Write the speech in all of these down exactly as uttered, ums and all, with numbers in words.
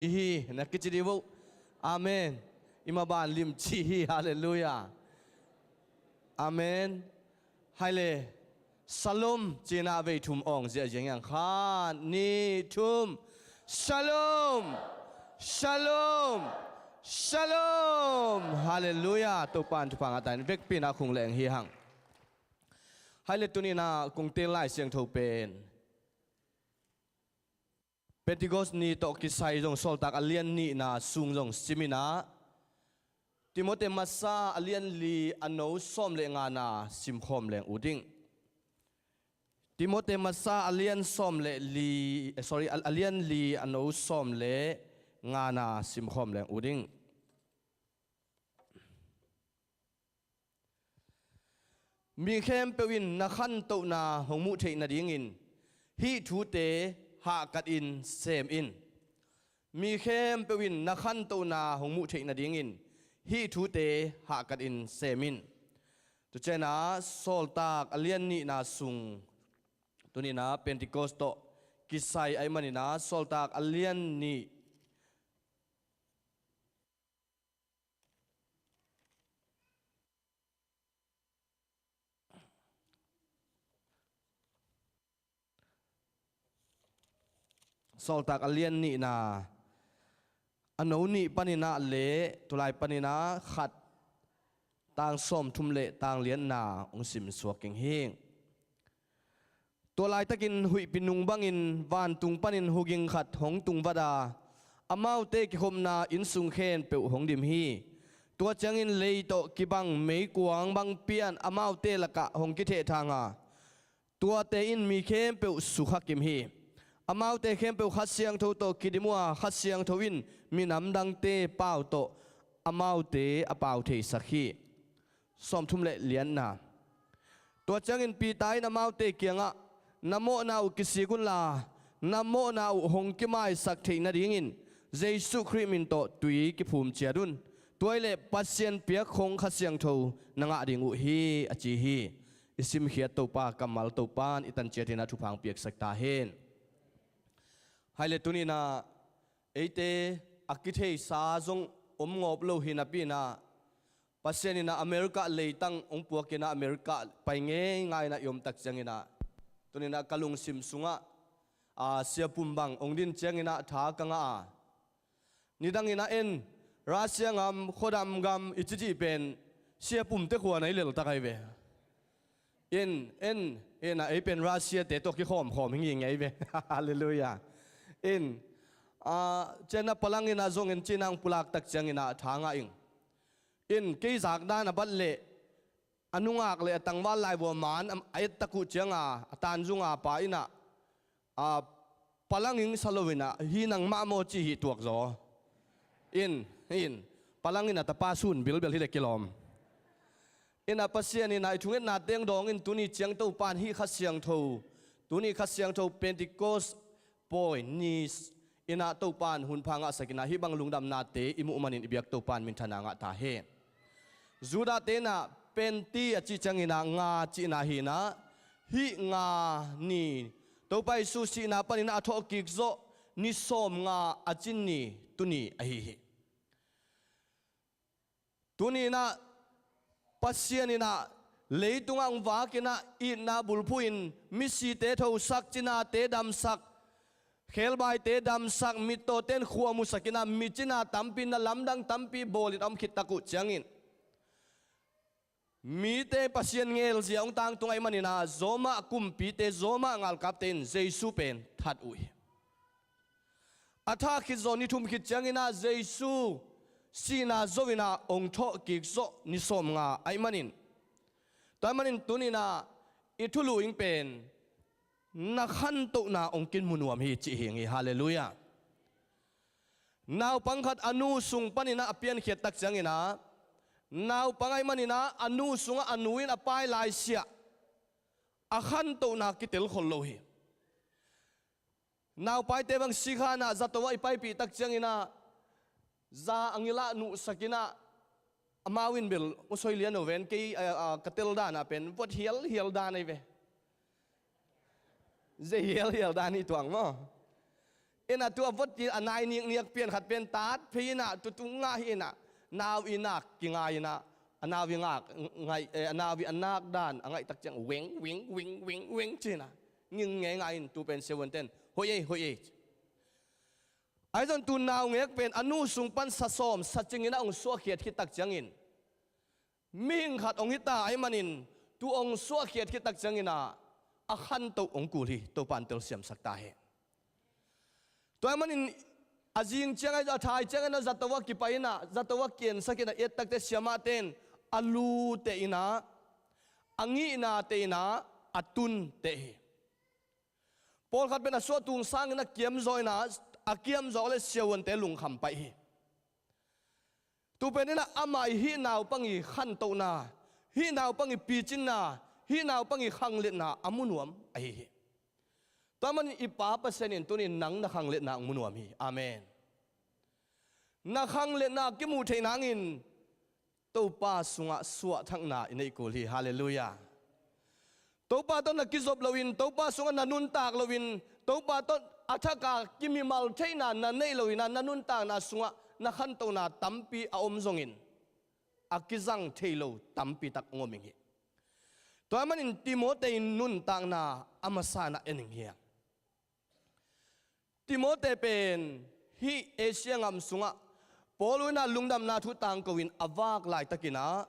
hi na kici dih vo. Amen. I maban limci hi. Halleluiah. Amen. Hai le, Shalom ci-in ah vei thum awng ziahziah hi hang. Khat, nih, thum. Shalom. Shalom. Shalom. Halleluiah. Topa in thupha ngah ta in, vekpi-in ah khung leng hi hang. Hai le, tuni-in ah kong teel Lai Siangtho pen Pentecost ni tawh kisai zong, Sawltak a lian nihna sung zong sim-in ah, Timote masa a lian li a no sawm le ngana simkhawm leng uh ding. Timote masa a lian sawm le li, eh, sorry, a, a lian li a no sawm le ngana simkhawm leng uh ding. Mi khempeuh in na khantohna hong muh theih nadingin hih thute hahkat in sem in. Mi khempeuh in na khantohna hong muh theih nadingin hih thute hahkat in sem in. Tua ciangin ah Sawltak a lian nihna sung, tuni-in ah Pentecost tawh kisai ahih manin ah Sawltak a lian nih Sawltak a lian nihna a no nih panin ah le tulai panin ah khat, tang sawmthum le tang lianna hong simsuak ing hi. Tua laitakin huihpi nung bangin vantung panin huging khat hong tungvat a, amaute kikhopna innsung khempeuh hong dim hi. Tua ciangin lei tawh kibang meikuang bang pian amaute lakah hong kithehthang a, tuate in mi khempeuh sukha kim hi. Amaute khempeuh Kha Siangtho tawh kidim uh a, Kha Siangtho in minam dangte pau tawh amaute a pau theisak hi. Sawmthum le lianna. Tua ciangin Peter in amaute kiangah, "Na mawhna uh kisik unla, na mawhna uh hong kimaisak theih nadingin Jesuh Khrih min tawh tui kiphum ciat un. Tua hileh Pasian piakkhong Kha Siangtho na ngah ding uh hi," a ci hi. I simkhiat Topa kammal Topa in i tan ciatin ah thupha hong piaksak ta hen. Hai le, tuni-in ah eite a kitheisa zong om ngawp lo hi napi-in ah, Pasian in ah America leitang hong puakin ah America pai ngeingai-in ah i om tak ciangin ah, tuni-in ah ka lungsim sungah, a, Sia Pum bang hong din ciangin ah tha ka ngah a, nidangin ah en, Russia gam, khuadam gam i cicih pen Sia Pumte khua-in ah i leltak ahi ve. In, en, en ah ei pen Russia-te tawh kikhawmkhawm hi ngingei ve. Halleluiah. In, a, ciangin ah Palangin ah zong en ci-in ah hong pulak tak ciangin ah tha ngah ing. In, kei zak dan a bat leh a nungak le a tangval laivua man a, a ettak uh cianga, a tanzunga pa in ah, a, Palang ing sa lo-in ah, "Hi nangmah maw?" ci hi tuak zaw. In, in, Palang in ah tapa sun bilbel hi leh kilawm. In ah Pasian in ah i thungetna teng dawngin tuni ciang Topa in hih Kha Siangtho, tuni Kha Siangtho Pentecost pawi ni in ah Topa in hun pha ngahsak in ah hih bang lungdamnate i muh manin i biak Topa in minthanna ngah ta hen. Judah-te in ah Penti a cih ciangin ah nga cihna hi-in ah, hih nga ni, Topa Jesuh sihna panin ah a thawhkik zawh ni sawmnga a cin ni tuni ahi hi. Tuni-in ah Pasian in ah leitungah hong vakin ah itna bulphuhin misite thosak, cinate damsak, khebaite damsak, mittawte in khua musakin ah mi cina tampi, na lamdang tampi bawlin a om khit tak uh ciangin, mite Pasian ngelzia hong tangtung ahih manin ah, zawmah kumpite, zawmah galkapte in Jesuh pen that uh hi. A thah khit zawh ni thum khit ciangin ah Jesuh sihna zo-in ah hong thawhkik zawh ni sawmnga ahih manin, tua ahih manin tuni-in ah i thulu-ing pen na khantohna hong kimu nuam hi cih hi ing hi. Halleluiah. Naupang khat a nu sung panin ah a piankhiat tak ciangin ah, naupang ahih manin ah a nu sungah a nu in a paai laisiah a khantohna kitel khol lo hi. Naupaite bang sikha-in ah zato ah i paipih tak ciangin ah, za a ngil ah nuhsakin ah, amau in bel hong soi lian uh ven, kei, a, a, ka tel dan ah pen vuat hialhial dan ahi ve. Zei hialhial dan hi tuang maw. Inah tu a vot in a nai nikniak pian khat pen tat phei inah tu tu ngah hi inah nau i nak kingai inah a nau i ngak ngaih, eh, a nau i a nak dan a ngaih tak ciang weng weng weng weng weng ci inah nging ngei ngah in tu pen siavuanten hoih ei hoih ei. Ahi zong tu naungek pen a nu sung pan sa sawm sa cing inah hong suahkhiat khit tak ciangin mihing khat hong hita ahih manin tu hong suahkhiat khit tak ciangin ah a khantoh hong kul hi. Topa in telsiamsak ta hi. Tua ahih manin a zing ciang ahi zong a thai ciangin ah zato ah kipai inah zato ah kiensak inah i et takte siamahte in a lute inah a ngihnate inah a tunte hi. Pawlkhat pen a suahtung sangin a kiamzaw inah a kiamzaw le siavuante lungkham paih hi. Tu pen inah amah i hih naupang i khantohna, hih naupang i picinna, hih naupang i khangliatna a mu nuam ahi hi. Tua ahih manin i Pa Pasian in tunin nang na khangliatna hong mu nuam hi. Amen. Na khangliatna kimuh theih nangin Topa sungah suahthakna i neih kul hi. Halleluiah. Topa tawh na kizop loin, Topa sungah na nuntak loin, Topa tawh a thaka kimimal theihna na neih loin ah na nuntakna sungah na khantohna tampi a om zongin a kizang thei lo tampi tak hong om ing hi. Tua ahih manin Timote in nuntakna a masa in ah en ing hi hang. Timote pen hih Asia gam sungah Paul in ah lungdamna thu tangko in a vak laitakin ah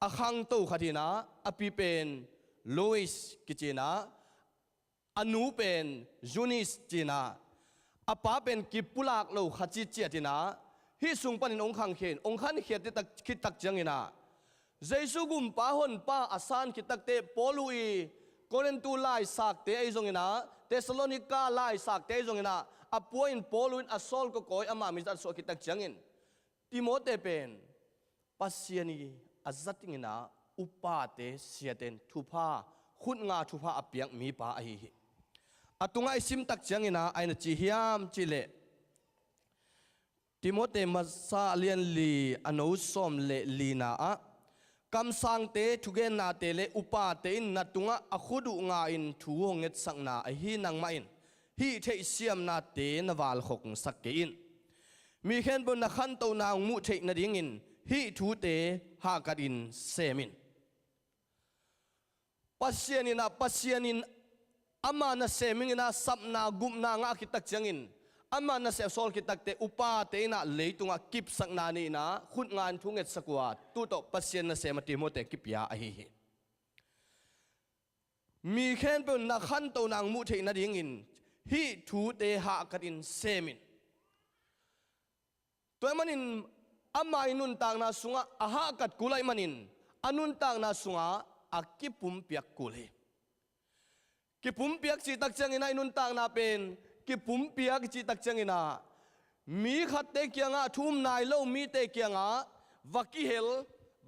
a khangto khat hi inah a pi pen Lois kici inah a nu pen Eunice ci inah a pa pen kipulak lo khat ci ciat inah hih sung panin hong khangkhia in hong khankhiat khit tak ciangin ah Jesu gumpa honpa a san khit takte Paul i Korintu laisakte ahi zongin ah Thessalonika laisakte ahi zongin ah a pua in Paul in a sawl kawkawi ama mizat suah khit tak ciangin Timote pen Pasian i a zat dingin ah upate siate in thupha khutnga thupha a piak mipa ahi hi. A tungah i sim tak ciangin ah a in a ci hiam cih leh Timote masa a lian li a no sawm le lina ah kamsangte thugennate le upate in na tungah a khut uh nga in thu hong ngetsakna ahi nangmah in hih theihsiamnate na valkhoksak kei in. Mi khempeuh na khantohna hong muh theih nadingin hih thute hahkat in sem in. Pasian in ah, Pasian in ama nasem ing in ah sapna gupna ngah khit tak ciangin ama nasem sawl khit takte upate in ah leitungah kipsakna nei in ah khut nga in thu ngetsak uh a tu tawh Pasian nasem a Timote kipia ahi hi. Mi khempeuh na khantohna hong muh theih nadingin hih thute hahkat in sem in. Tua ahih manin ama i nuntakna sungah a hahkat kul ahih manin a nuntakna sungah a kipumpiak kul hi. Kipumpiak cih tak ciangin ah i nuntakna pen kipumpiak i cih tak ciangin ah mi khatte kiangah thu um nai lo mite kiangah va kihel,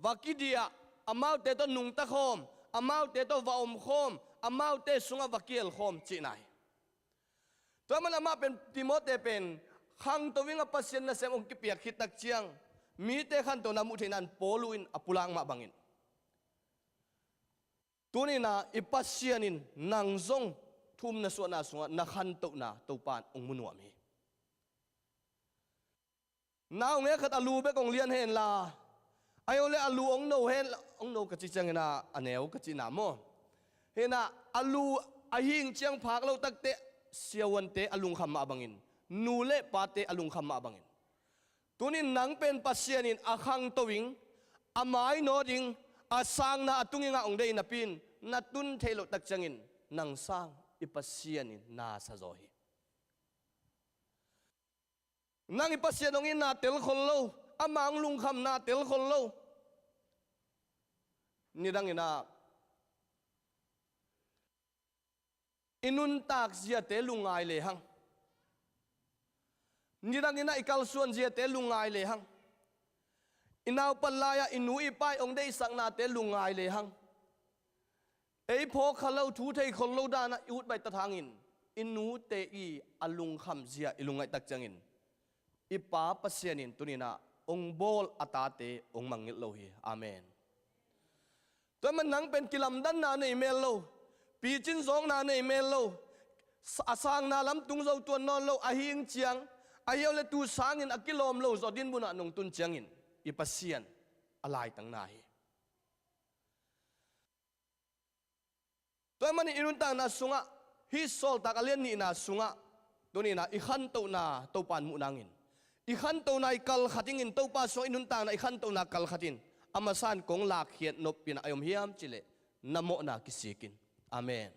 va kidiah, amaute tawh nungta khawm, amaute tawh va om khawm, amaute sungah va kihel khawm cihna hi. Tua man amah pen Timote pen khangto ing a Pasian nasem hong kipiak khit tak ciang mite khantohna muh theihna in Paul in a pulak mah bangin tuni in ah i Pasian in nang zong thu um na suahna sungah na khantohna Topa in hong mu nuam hi. Naungek khat a lu bek hong lian henla, ahi zong le a lu hong no hen, hong no ka cih ciangin ah a neu ka cihna maw? Hi in ah a lu a hing ciang phak lo takte siavuante a lungkham mah bangin, nu le pate a lungkham mah bangin tuni in nang pen Pasian in a khangto ing, a mainawt ing, a sangna a tung ing a hong deih napi in na tun theih loh tak ciangin nang sang i Pasian in na sa zaw hi. Nang i Pasian hong itna tel khol lo, ama hong lungkhamna tel khol lo. Nidang in ah i nuntak ziate lungngai lehang, nidang in ah i kalsuan ziate lungngai lehang, i naupan lai-ah i nu i pa i hong deihsaknate lungngai lehang, ei phawk kha lo, thu thei khol lo danah i ut baihtat hangin i nute i a lungkham zia i lungngaih tak ciangin i Pa Pasian in tuni in ah hong bawl a tate hong mangngilh lo hi. Amen. Tua man nang pen kilamdanna nei mel lo, picin zawkna nei mel lo, sa-, a sangna lam tung zo tuan nawn lo, a hing ciang, a hio le tu sangin a kilawm lo zaw dinmunah nong tun ciangin i Pasian a laitangna hi. Tua ahih manin i nuntakna sungah, hih Sawltak a lian nihna sungah, tuni-in ah i khantohna Topa in muh nangin, i khantohna i kalkhat ingin, Topa sungah i nuntakna i khantohna kalkhat in, a masa in kong lakkhiat nop pi-in ah a om hiam cih leh, na mawhna kisik in. Amen.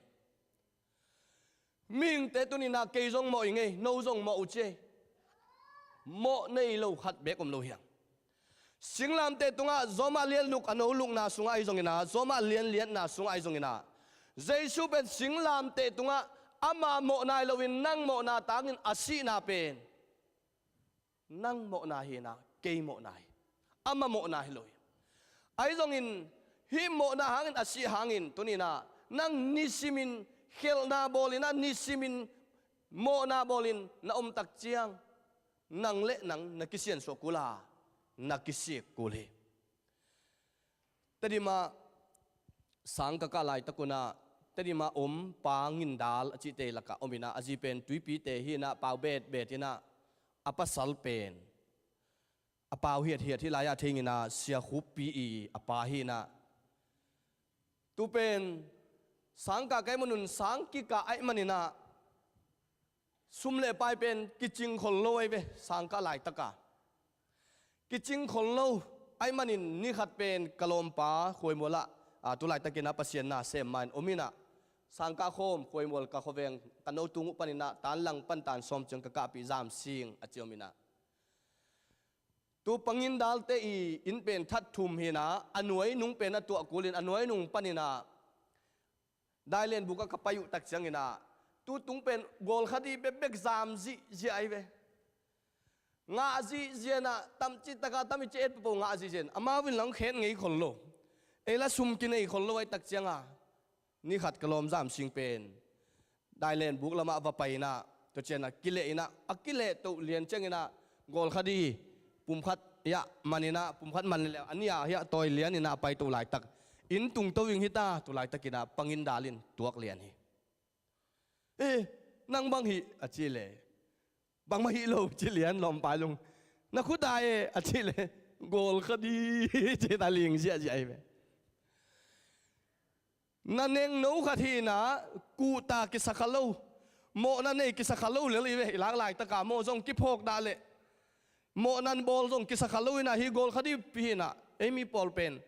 Mihingte tuni-in ah kei zong mawh ing ei, no zong mawh uh ci ei. Mawh nei lo khat beek om lo hi hang. Singlamteh tungah Rom a lian guk a neu lukna sungah ahi zongin ah, Rom a lian liatna sungah ahi zongin ah, Jesu pen singlamteh tungah ama mawhna hi loin nang mawhna tangin a sihna pen nang mawhna hi-in ah, kei mawhna hi. Ama mawhna hi lo hi. Ahi zongin, hih mawhna hangin a sih hangin, tuni-in ah, nang nisimin khelhna bawl-in ah, nisimin mawhna bawlin na om tak ciang, nang le nang na kisiansuah kul a, na kisik kul hi. Tedim ah sang ka kah laitak un ah, Tedim ah om Pa Ngindal a cihte lakah om-in ah, a zi pen Tuipite hi-in ah, pau betbet in ah, a pasal pen a pau hiathiat, hih lai-ah thei ing in ah, Sia Khup Pi i a pa hi-in ah, tu pen sang kah ka hih manun sang kikah ahih manin ah, sum le pai pen kicing khol lo ahi ve, sang kah laitak a. Kicing khol lo ahih manin ni khat pen ka lawmpa Khuaimual ah, a, tu laitakin ah Pasian na sem ma-in om-in ah, sang kah khawm Khuaimual ka khuaveng ka no tung uh panin ah, tan lang pan tan sawm ciang ka kahpih Zamsing a ci om-in ah. Tu Pa Ngindalte i inn pen that thum hi-in ah, a nuai nung pen a tuah kulin, a nuai nung panin ah Dailenbuk ah ka pai uh tak ciangin ah, tu tung pen gawlkha di bekbek zam zihziah ahi ve. Ngah zihziah in ah, tamcih tak a, tam i ci et peuhpeuh ngah zihziah in, amau in lang khet ngei khol lo. Ei lah sum kinei khol lo ahih tak ciang a, ni khat ka lawm Zamsing pen Dailenbuk lamah va pai-in ah, tua ciangin ah kileh in ah, a kileh toh lian ciangin ah, gawlkha di pumkhat hiah man-in ah, pumkhat man leh a ni-a hiah tawi lian-in ah a pai toh laitak, inn tung to ing hi ta, tu laitakin ah Pa Ngindal in tuak lian hi. "Eh, nang bang hih?" a cih leh, "Bangmah hih lo," ci lian lawmpa lung. "Na khut ah e," a cih leh, "Gawlkha di," ci ta, ling ziahziah ahi ve. Na nengno khat hi-in ah, kuhta kisa kha lo, mawhna nei kisa kha lo lel hi ve, i lak laitak a maw, zong kiphawk dah leh. Mawhna bawl zong kisa kha lo-in ah, hih gawlkha di pi hi-in ah, ei mi pawl pen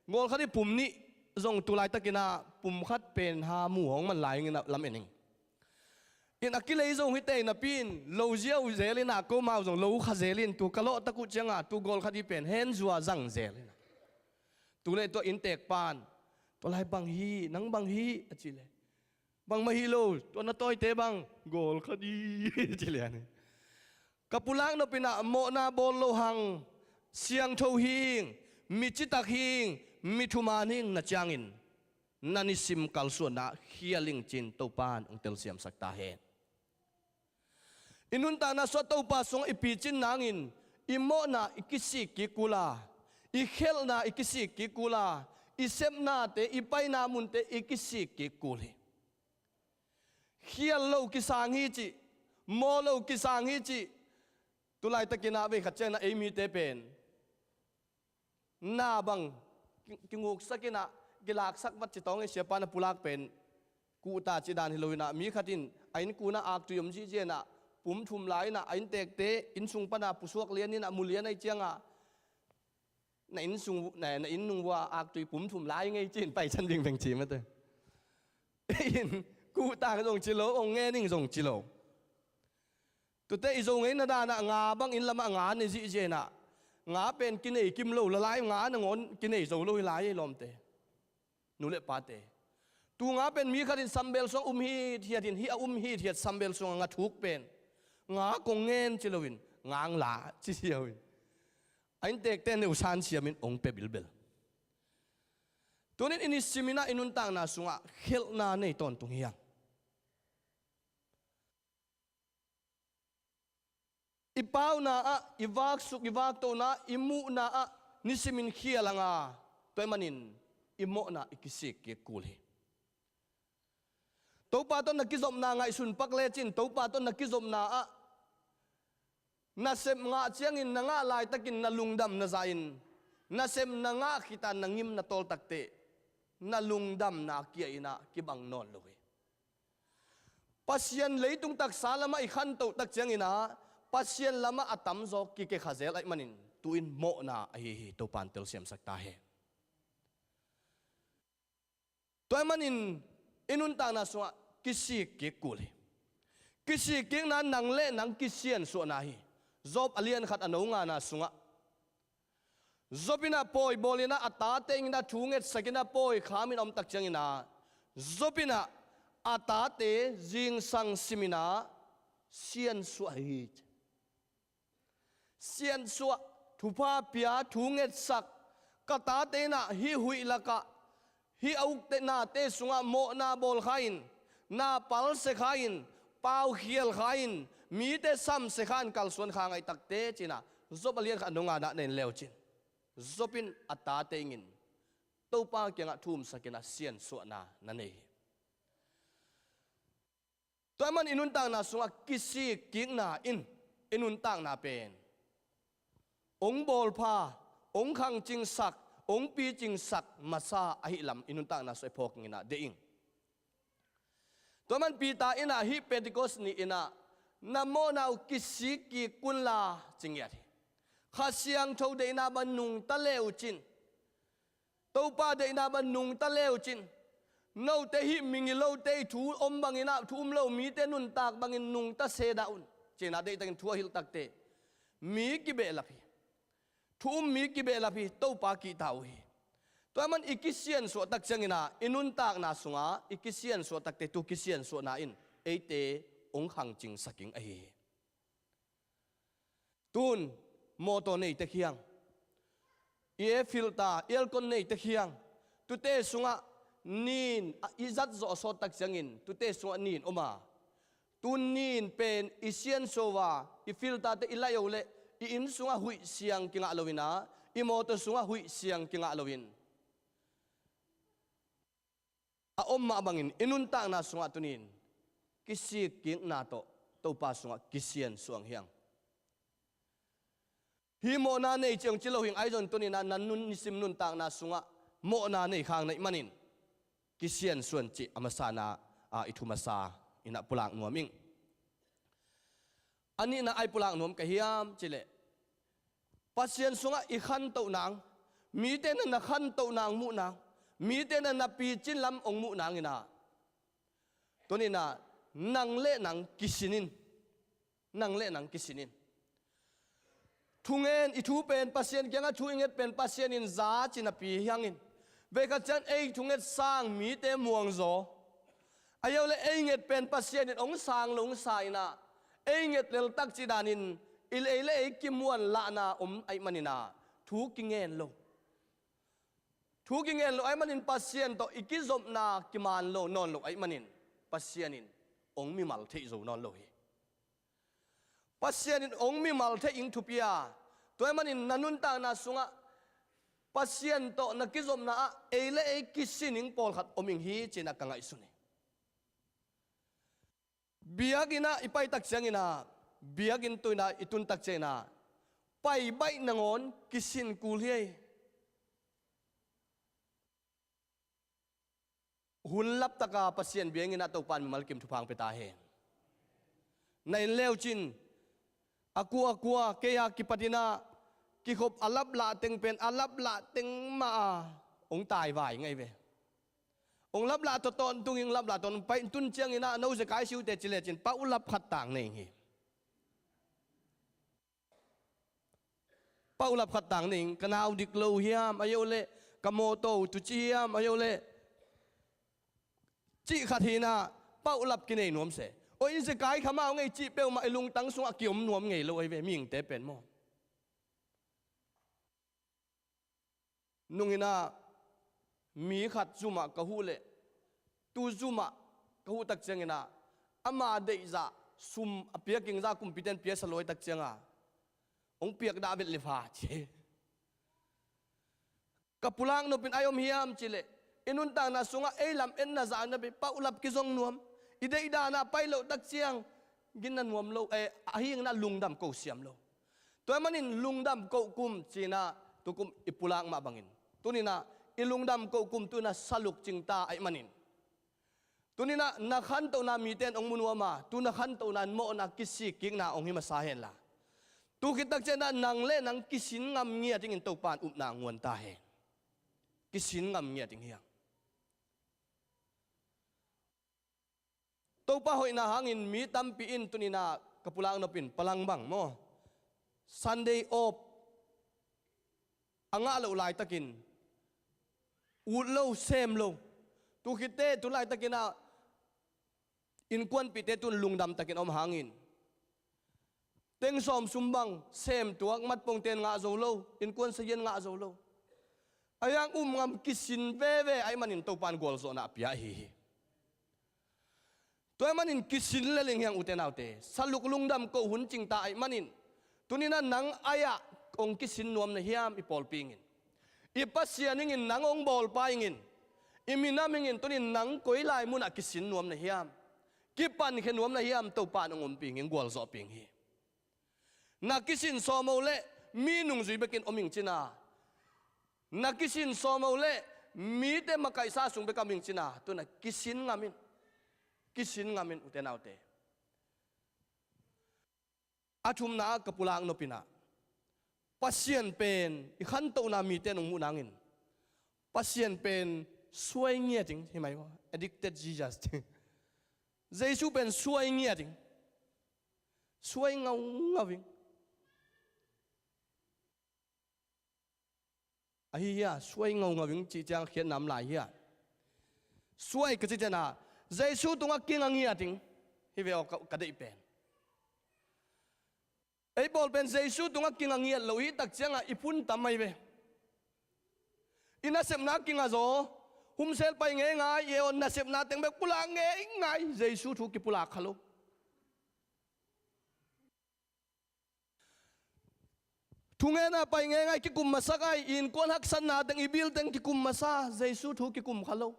gawlkha di pum nih zong tu laitakin ah, pumkhat pen ha mu hong man lai ing in ah lam en ing. In a kilei zong hi teh napi-in, lo ziau zel in ah, komau zong lo kha zel in, tu ka lawh tak uh ciang a, tu gawlkha di pen hen zua zang zel in ah. Tu leh tua innteekpa'n, "Tua lai bang hi, nang bang hi?" a cih leh, "Bangmah hih lo, tua na tawite bang, gawlkha di," ci lian hi. Ka pulak nop in ah, mawhna bawl loh hang, siangtho hi ing, mi citak hi ing, mi thuman hi ing na ciangin, na nisim kalsuanna khial ing ci-in Topa'n hong telsiamsak ta hen. I nuntakna sungah Topa sungah i picin nangin, i mawhna i kisik kik kul a, i khelhna i kisik kik kul a, i sepnate, i paina munte i kisik kik kul hi. Khial lo kisang hi cih, mawh lo kisang hi cih. Tu laitakin ah vei khat ciangin ah ei mite pen na bang ki-, kinguksak in ah, kilaksak vat ci tawng ei, siapa na pulak pen kuhta cih dan hi lo-in ah, mi khat in a innkung ah aktui om zihziah in ah, pum thum lai in ah, a innteekte inn sung pan a pusuak lian in ah, mu lian ahih ciang a, "Na inn sung, na, na inn nung vua aktui pum thum lai ing ei," ci-in paisan vingveng ci mate. In kuhta zong ci lo, hong ngen ing zong ci lo. Tuate i Zo ngeina dan ah nga bang inn lamah nga nei zihziah in ah, nga pen kinei kim lo, la lai nga nangawn kinei zo lo hi lai ei lawmte, nu le pate. Tu nga pen mi khat in sambel sungah um hithiat in, hih a um hithiat sambel sungah nga thuk pen, nga kong ngen ci loin, nga hong la ci ziau in, a innteekte neusan siamin hong pia bilbel. Tuni-in i nisim in ah, i nuntakna sungah khelhna nei tawntung hi hang. I pauna ah, i vaksuk, i vaktohna ah, i muhna ah nisimin khial hang a, tua ahih manin i mawhna i kisik kik kul hi. Topa tawh na kizopna ngaihsun pak lecin, Topa tawh na kizopna ah nasep ngah ciangin na ngah laitakin na lungdam na zahin, nasep na ngah khita na ngim na tawl takteh na lungdamna kia-in ah kibang nawn lo hi. Pasian leitung taksa lamah i khantoh tak ciangin ah Pasian lamah a tamzaw kikekha zel ahih manin tu-in mawhna ahi hi. Topa in telsiamsak ta hen. Tua ahih manin i nuntakna sungah kisik kik kul hi. Kisik kikna nang le nang kisiansuahna hi. Job a lian khat a no ngana sungah Job in ah pawi bawl in ah a tate in ah thu ngetsak in ah pawi kham in a om tak ciangin ah Job in ah a tate zingsang sim in ah siansuah hi. Siansuah, thupha pia, thu ngetsak, ka tate in ah hih huih lakah, hih a ukte nate sungah mawhna bawl kha in, na palsia kha in, paukhial kha in, mite samsia kha in kalsuan kha ngai takte ci-in ah Job a lian khat a no ngana ah na en le uh cin, Job in a tate in Topa kiangah thumsak in ah siansuahna na nei hi. Tua ahih manin i nuntakna sungah kisik kikna in i nuntakna pen hong bawlpha, hong khangcingsak, hong picingsak masa ahih lam i nuntakna sungah i phawk in ah deih ing. Tua ahih manin Peter in ah hih Pentecost ni in ah na mawhna uh kisik kik kunla ci ngiat hi. Kha Siangtho deihna bang nungta le uh cin, Topa deihna bang nungta le uh cin, note hih migilote i thu om bangin ah, thu um lo mite nuntak bangin nungta se dah un ci-in ah deihtakin thu a hilh takteh mi kibehlap hi. Thu um mi kibehlap hi. Topa kihta uh hi. Tua ahih manin i kisiansuah tak ciangin ah i nuntakna sungah i kisiansuah takteh tu kisiansuahna in eite hong khangcingsak ing ahi hi. Tun mawtaw nei tek hiang, i air filter, aircon nei tek hiang, tute sungah nin, a, i zat zawh a sawt tak ciangin tute sungah nin om a, tun nin pen i siansuah a, i filter-te i laih uh leh i inn sungah huih siang kingah loin ah, i mawtaw sungah huih siang kingah loin a om mah bangin i nuntakna sungah tuni-in kisik kikna tawh Topa sungah kisiansuah hiang. Hih mawhna nei ci hong ci lo hing, ahi zongin tuni-in ah na nun nisim nuntakna sungah mawhna nei khak na hih manin kisiansuah cih a masa-in ah, a, i thu masa in ah pulak nuam ing. A nihna a i pulak nuam ka hiam cih leh, Pasian sungah i khantoh nang, mite in ah na khantoh nang muh nang, mite in ah na picin lam hong muh nangin ah, tuni-in ah nang le nang kisin in, nang le nang kisin in. Thungen, i thu pen Pasian kiangah thu i nget pen Pasian in za ci napi hi hangin, veikhat ciang ei thunget sang mite muangzaw, ahi zong leh ei nget pen Pasian in hong sang lo hong sa in ah, ei nget lel tak cih danin i lei le ei kimuanlahna om ahih manin ah thu kingen lo. Thu kingen lo ahih manin Pasian tawh i kizopna kiman lo nawn lo ahih manin Pasian in hong mimal theih zo nawn lo hi. Pasian in hong mimal theih ing thupi a, tua ahih manin na nuntakna sungah Pasian tawh na kizopna ah ei le ei kisin ing pawlkhat om ing hi ci-in ah ka ngaihsun hi. Biakinn ah i pai tak ciangin ah, biakinn tu-in ah i tun tak ciangin ah, pai baih nangawn kisin kul hi. Hun laptaka Pasian biakinn ah Topa in mimal kim thupha hong pia ta hen. Na en le uh cin, a kua a kua, kei a kipatin ah kikhop a laplah teng pen a laplah teng mah a hong taivai ngei ve. Hong laplah tawh tawntung in, hong laplah tawntung, pai tun ciangin ah no zekai siute ci lecin pau lap khat tang nei hi. Pau lap khat tang nei in, ka nau dik lo hiam, ahi zong leh ka mawtaw tuci hiam, ahi zong leh cih khat hi-in ah pau lap kinei nuam se. Oi, in zekai kha mah hong ei cih peuhmah i lungtang sungah kiom nuam ngei lo ahi ve, mihingte pen maw. Nung in ah mi khat zum ah ka huh leh, tu zum ah ka huh tak ciangin ah ama deihzah sum a piakingzah kumpite in piasa luai tak ciangin ah hong piak dah vet leh pha ci. Ka pulak nop in a om hiam cih leh, i nuntakna sungah ei lam etna zah napi pau lap kizong nuam, I deih dan ah pai loh tak ciang gina nuam lo, eh, a hi inah lungdam ko siam lo. Tua ahih manin lungdam ko kum ci-inah tukum i pulak mah bangin, tuni-inah i lungdam ko kum tu-inah saluk cingta ahih manin, tuni-inah na khantohna mite in hong mu nuam a, tu na khantohna in mawhna kisik kikna hong hi masa henla, tu khit tak ciangin nang le nang kisin ngam ngiat dingin Topa in upna nguan ta hen. Kisin ngam ngiat ding hi hang. Topa hoihna hangin mi tampi in tuni-inah ka pulak nop in Palang bang maw, Sunday off a ngah loh laitakin ut lo, sem lo. Tu khitte tu laitakin ah innkuanpihte tun lungdam takin om hangin, teng sawm sum bang sem tuak, matpongte in ngah zo lo, innkuan sazian ngah zo lo. Ahi hang um ngam, kisin veve ahih manin Topa in gualzawhna a pia ahi hi. Tua ahih manin kisin lel ing hi hang, ute naute. Saluk lungdam ko hun cingta ahih manin, tuni-inah nang ai-ah hong kisin nuam na hiam? I pawlpi ingin, i Pasian ingin, nang hong bawlpa ingin, i minam ingin tuni-in nang koi lai munah kisin nuam na hiam? Kipankhia nuam na hiam? Topa in hong ompih ing, gualzawhpih ing hi. Na kisin sawm o leh mi nungzui bekin om ing cin a, na kisin sawm o leh mite makaihsa sung bek a om ing cin a, tu-inah kisin ngam in. Kisin ngam in, ute naute. A thumna ah ka pulak nop in ah, Pasian pen i khantohna mite in hong muh nangin, Pasian pen suai ngiat ing, hi mai maw, addicted Jesus. Jesu pen suai ngiat ing. Suai ngaungau ing. Ahi hia? Suai ngaungau ing cih ciang khiatna om lai hia? Suai ka cih ciangin ah, Jesu tungah kinga ngiat ing. Hi ve aw, ka, ka deih pen. Ei pawl pen Jesu tungah kinga ngiat lo i hih tak ciangah i phun tam mai ve. I nasepna kinga zaw, humsel pai ngeingai, i awn nasepna teng bek pulak ngeingai, Jesu thu kipulak kha lo. Thungetna pai ngeingai, kikum masak ai, i innkuan haksatna teng, i bil teng kikum masa, Jesu thu kikum kha lo.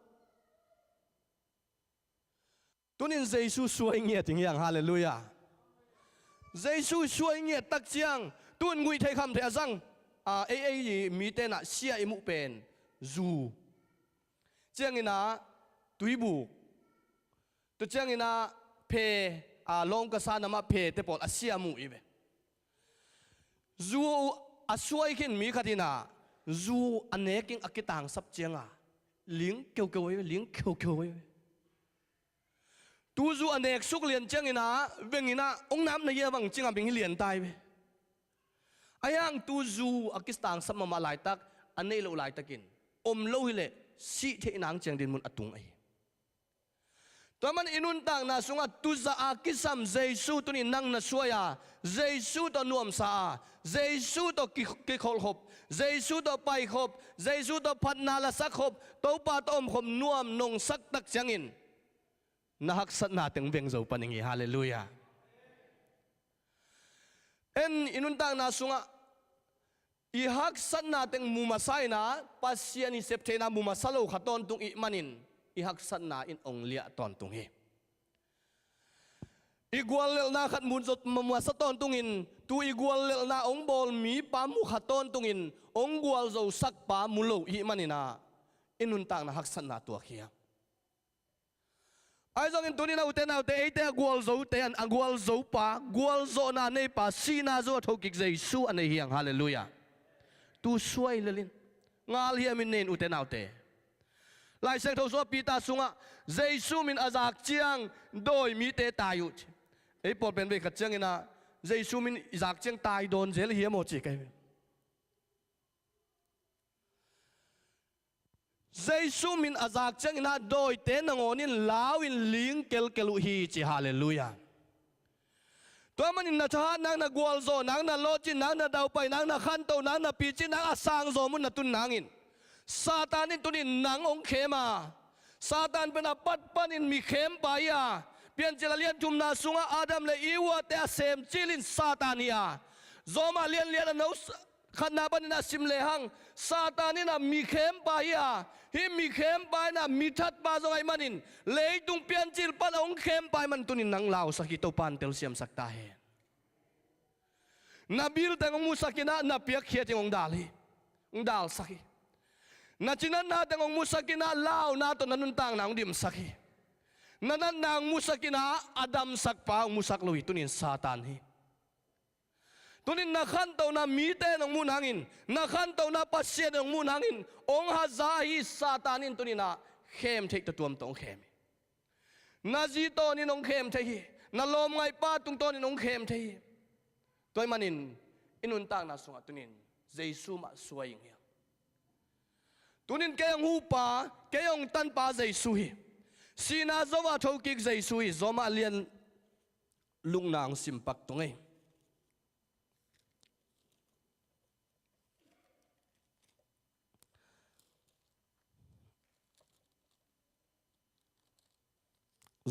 Tunin Jesu suai ngiat ing hi hang, halleluiah. Jesu suai ngiat tak ciang, tun nguih theih kham theih a zang, a, ei, ei mite in ah sia i muh pen, zu, ciangin ah tuibuk, tua ciangin ah phe, a, lawngkasa namah phe te pawl a sia mu i ve. Zu a suai khin mi khat in ah zu a nek in a kitangsap ciangah ling keukeu hi ve, ling keukeu hi ve. Tu zu a nek suk lian ciangin ah veng in ah hong nam na hia bang ci ngam ing hi lian ta hi ve. Ahi hang tu zu a kitangsap mahmah laitak, a neih loh laitakin om lo hileh sih theih nang ciang dinmun a tung ahi. Tua man i nuntakna sungah tuzah a kisam Jesu tunin nang na suai a, Jesu tawh nuamsa a, Jesu tawh ki-, kikholhkhop, Jesu tawh paikhop, Jesu tawh phatna lasak khop, Topa tawh omkhop nuam nongsak tak ciangin na haksatna teng veng zo pan ing hi, halleluiah. En i nuntakna sungah i haksatna teng mu masa in ah, Pasian i sep theihna mu masa lo kha tawntung i hih manin i haksatna in hong liah tawntung hi. I guallelhna khat mu masa tawntungin, tu i guallelhna hong bawl mipa mu kha tawntungin hong gualzosakpa mu lo i hih manin ah i nuntakna haksatna tuak hi a. Ahi zongin tuni-in ah ute naute, eite a gualzote in a gualzopa, gualzawhna neipa, sihna zo a thokik Jesu a nei hi hang, halleluiah. Tu suai lel in, ngal hiam in nei in ute naute. Lai Siangtho sungah Peter sungah Jesu min a zak ciang dawi mite tai uh ci. Ei pawl pen vei khat ciangin ah Jesu min i zak ciang tai dawn zel hiam aw ci ka hi. Jesu min a zak ciangin ah dawite nangawn in lau in ling kelkel uh hi ci, halleluiah. Tua manin na thahat nang, na gualzawh nang, na lawhcin nang, na daupai nang, na khantoh nang, na pici nang a sangzaw mun na tun nangin Satan in tunin nang hong khem a, Satan pen a pat panin mi khempa hi a, Piancil a lian thumna sungah Adam le Eva te a sem cilin Satan hi a, Rom a lian lian a no Khatna panin a sim lehang, Satan in a mi khempa hi a, hih mi khempa in a mi thatpa zong ahih manin, leitung piancil pan a hong khempa ahih manin tunin nang lausak hi, Topa in telsiamsak ta hen. Na bill teng hong musak in a, na piakkhiat in hong dal hi, hong dalsak hi. Na cinatna teng hong musak in a, launa tawh na nuntakna hong dimsak hi. Na natna hong musak in a, a damsakpa hong musak lo hi, tunin Satan hi. Tunin na khantohna mite in hong muh nangin, na khantohna Pasian in hong muh nangin, hong haza hi. Satan in tunin a khem theih tawh tuam tawh hong khem hi. Na zi tawnin hong khem thei hi. Na lawmngaihpa tungtawnin hong khem thei hi. Tua ahih manin i nuntakna sungah tunin Jesu mah suai ing hiam? Tunin kei hong hupa, kei hong tanpa Jesu hi. Sihna zo a thokik Jesu hi. Roma lian lukna hong simpak tung ei.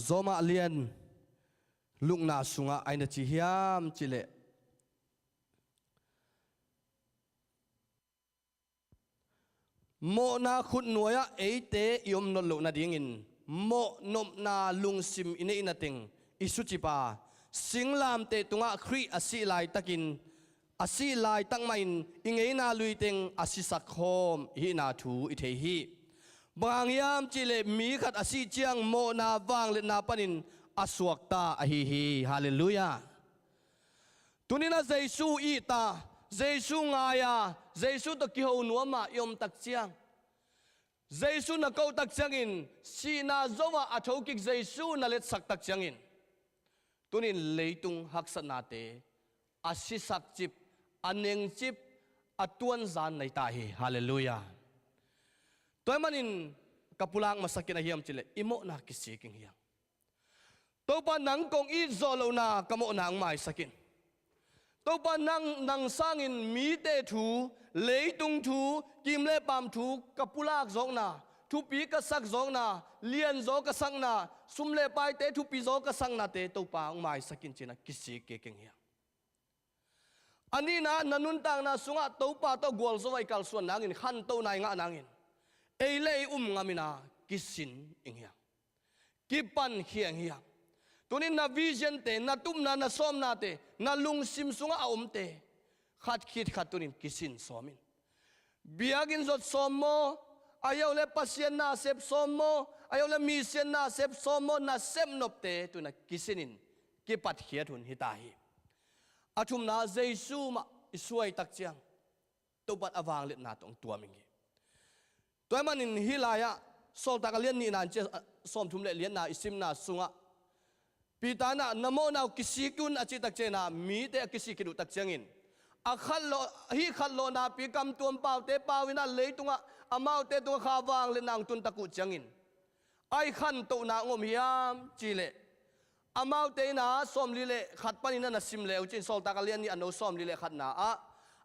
Roma lian lukna sungah ai na ci hiam cihleh, mawhna khutnuai-ah eite i om nawn loh nadingin mawhnopna lungsim i neihna teng i sucip a, singlamteh tungah Khrih a sih laitakin, a sih laitak mahin i ngeina lui teng a sisak khawm i hihna thu i thei hi. Bang hang hiam cihleh mi khat a sih ciang mawhna vangliatna panin a suakta ahi hi. Halleluiah. Tunin a Jesu i it a, Jesu ngai a, Jesu tawh kiho nuam a i om tak ciang, Jesu na koh tak ciangin, sihna zo a a thokik Jesu na letsak tak ciangin, tunin leitung haksatnate a sisak cip, a neng cip, a tuanzan nei ta hi. Halleluiah. Tua ahih manin ka pulak masak in a hiam cihleh, i mawhna kisik ing hiam? Topa, nang kong it zawh lohna ka mawhna hong maisak in. Topa, nang, nang sangin mite thu, leitung thu, kim le paam thu ka pulak zawkna, thupi ka sak zawkna, lianzaw ka sakna, sum le paite thupi zaw ka saknate Topa hong maisak in ci-in a kisik kik ing hiam? A nihna, na nuntakna sungah Topa tawh gualzo a i kalsuan nangin, khantohna i ngah nangin, ei le ei um ngam in a kisin ing hiam? Kipankhia ing hiam? Tunin na vision-te, na tupna, na sawmnate, na lungsim sungah a omte khat khit khat tunin kisin sawm in. Biakinn zot sawm maw, ahi zong le Pasian nasep sawm maw, ahi zong le misian nasep sawm maw, na sepnopte tunin a kisin in, kipatkhiat hun hi ta hi. A thumna, Jesu mah i suai tak ciang, Topa in a vangliatna tawh hong tuam ing hi. Tua ahih manin hih lai-ah Sawltak a lian nihna in ci a, sawmthum le lianna i simna sungah Peter in a, na mawhna uh kisik un a cih tak ciangin a, mite a kisik khit uh tak ciangin, a khatlawh, hih khatlawh napi kam tuam paute pau in a, leitungah amaute tungah kha vangliatna hong tun tak uh ciangin, a i khantohna hong om hiam cihleh, amaute in a sawmli le khat panin a na sim le uh cin, Sawltak a lian nih a neu sawmli le khatna ah,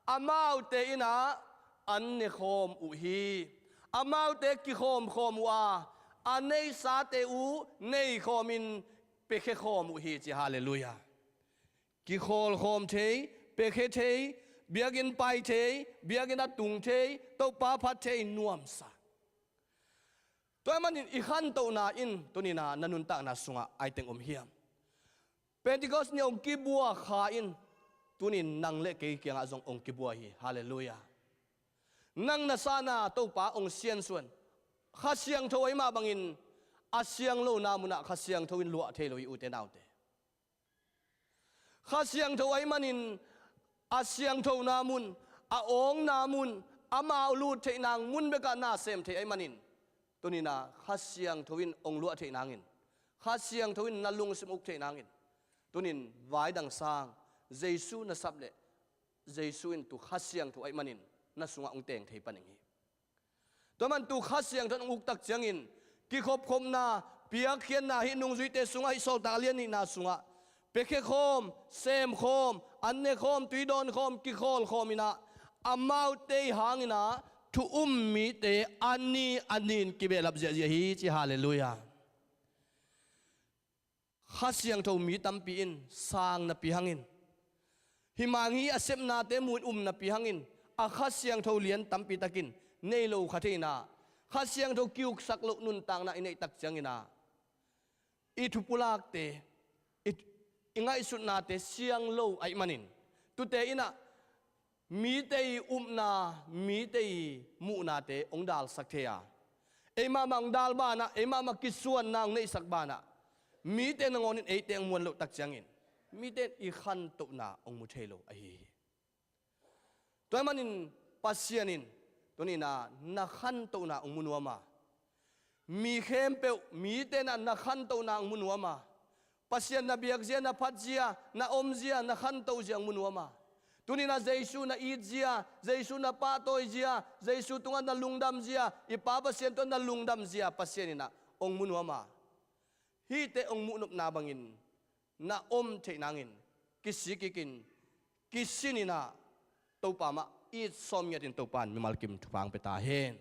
amaute in a an ne khawm uh hi. Amaute kikhawm khawm uh a, a neisate uh nei khawmin piakhia khawm uh hi ci. Halleluiah. Kikhawl khawm thei, piakhia thei, biakinn pai thei, biakinn ah tung thei, Topa phat thei nuamsa. Tua ahih manin i khantohna in tunin a na nuntakna sungah ai teng om hiam? Pentecost ni hong kibua kha in tunin nang le kei kiangah zong hong kibua hi. Halleluiah. Nang na sangin a Topa hong siansuah in, Kha Siangtho ahih mah bangin a siang lohna munah Kha Siangtho in luah thei lo hi, ute naute. Kha Siangtho ahih manin a siangthona mun, a awngna mun, amau lut theih nang mun bekah na sem thei ahih manin, tunin a Kha Siangtho in hong luah theih nangin, Kha Siangtho in na lungsim uk theih nangin, tunin vai dang sang Jesu na sap leh Jesu in tu Kha Siangtho ahih manin na sungah hong teng thei pan ing hi. Tua man tu Kha Siangtho in hong uk tak ciangin, kikhopkhopna, piakkhiatna, hih nungzuite sungah, hih Sawltak a lian nihna sungah, piakhia khawm, sem khawm, an ne khawm, tui dawn khawm, kikhawl khawm in a, amaute hangin a thu um mite a ni a ni-in kibehlap ziahziah hi ci. Halleluiah. Kha Siangtho mi tampi in sang napi hangin, hih mang hi a sepnate mu-in um napi hangin, a Kha Siangtho lian tampi takin nei lo kha thei inah, Kha Siangtho kiuksak loh nuntakna i neih tak cianginah i thupulakte, i, i ngaihsutnate siang lo ahih manin, tute inah mite i upna, mite i muhnate hong dalsak thei a, eimahmah hong dal banah, eimahmah kisuanna hong neihsak banah, mite nangawn in eite hong muan loh tak ciangin mite in i khantohna hong mu thei lo ahi hi. Tua ahih manin Pasian in tuni inah na khantohna hong mu nuam a, mi khempeuh, mite inah na khantohna hong mu nuam a, Pasian na biakzia, na phatzia, na omzia, na khantohzia hong mu nuam a, tuni inah Jesu na itzia, Jesu na pahtawizia, Jesu tungah na lungdamzia, i Pa Pasian tungah na lungdamzia Pasian inah hong mu nuam a, hihte hong muhnopna bangin na om theih nangin kisikkik in, kisin inah Topa mah it sawm ngiatin Topa in mimal kim thupha hong pia ta hen.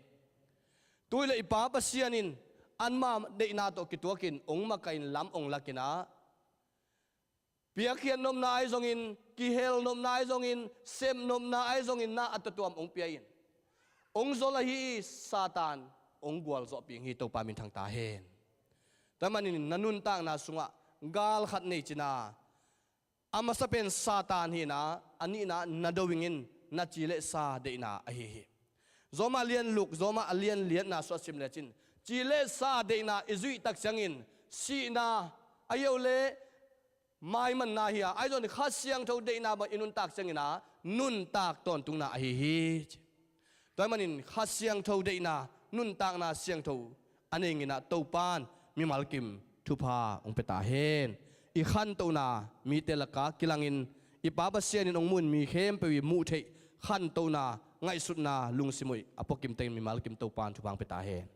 Tua hileh i Pa Pasian in anmah deihna tawh kituakin hong makaih in lam hong lak inah, piakkhiat nopna ahi zongin, kihel nopna ahi zongin, sep nopna ahi zongin na a tuamtuam hong pia in, hong zol ahi Satan hong gualzawhpih hi. Topa minthang ta hen. Tua ahih manin na nuntakna sungah gal khat nei cin a, a masa pen Satan hi inah, a nihna na do ing in, na ci le sa deihna ahi hi. Roma lian luk, Roma a lian liatna sungah sim lecin, ci le sa deihna i zuih tak ciangin sihna, ahi zong le maimanna hi a, ahi zongin Kha Siangtho deihna bang i nuntak ciangin ah nuntak tawntungna ahi hi, ci. Tua ahih manin Kha Siangtho deihna, nuntakna siangtho a nei ngiat in ah Topa in mimal kim thupha hong pia ta hen. I khantohna mite lakah kilangin i Pa Pasian in hong muh in mi khempeuh i muh theih khantohna, ngaihsutna, lungsim hoih a puakim tengin mimal kim Topa in thupha hong pia ta hen.